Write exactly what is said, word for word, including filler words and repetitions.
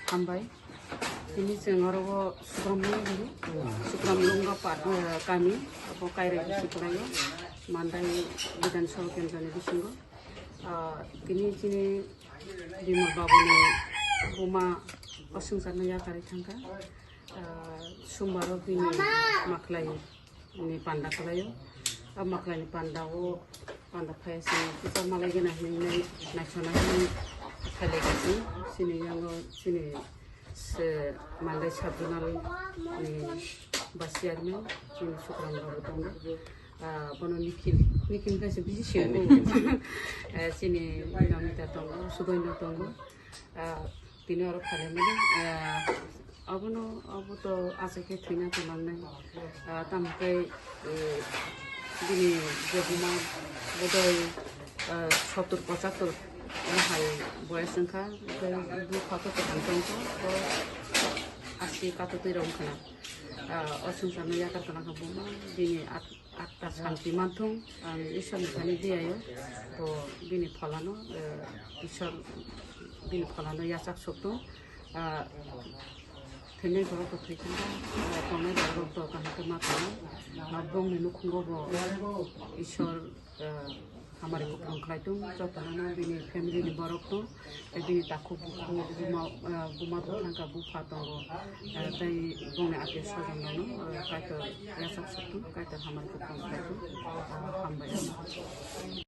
Hambai. Tini chwng oro o Sukram Lungri, Sukram Lungga pa-, eh, kami, abo Kairai Bisi Kwlaio, Mandai Bidhan Sabha Kendra ni bisingo. Ah, tini chini Bimal Babu ni buma oswngcharno yakarwi thangkha. Ah, Sombar o bini maklai ni panda kwlaio. A maklai ni panda o panda phai se kisa malai gana hinwi nai naisana hinwi khailai gasi. Chini yango chini se Mandai sub zonal ni vice chairman chini Sukram Babu tongo. Ah, bono Nikhil, Nikhil kaisa bisi siyoko. Eh, chini Namita tongo, Sudoino tongo. Ah, tini oro phalaimani, ah, abono, abo to aswk khe thwina tonglangnai. Ah, tamo khe, eh, bini je buma bodoi, ah, sottur pochattur hai boyes wngkha, tei bupha to kwthang tongkha, to asi kato twi rw wngkha na. Ah, o swngcharno yakar kana kha buma, bini at-, atta santi manthung, ang Iswrni thani diyayo, to bini pholano, eh, Iswr bini pholano yachak suktung. Ah, thwinai borok to thwi thangkha, ah, tongnai borok to kaham khe ma tongo. Ah, bongni nukhungo bo Iswr, ah, hamari kupulung khlai tung, jotono bini family ni borok tung, tei bini takhuk bukhuk buma, ah, buma bo thangkha, bupha tongo, ah, tei bongni atio swajon rokno, ah, Kaitor yachak suktung, Kaitor hamari kupulung khlai tung, ah, hambai.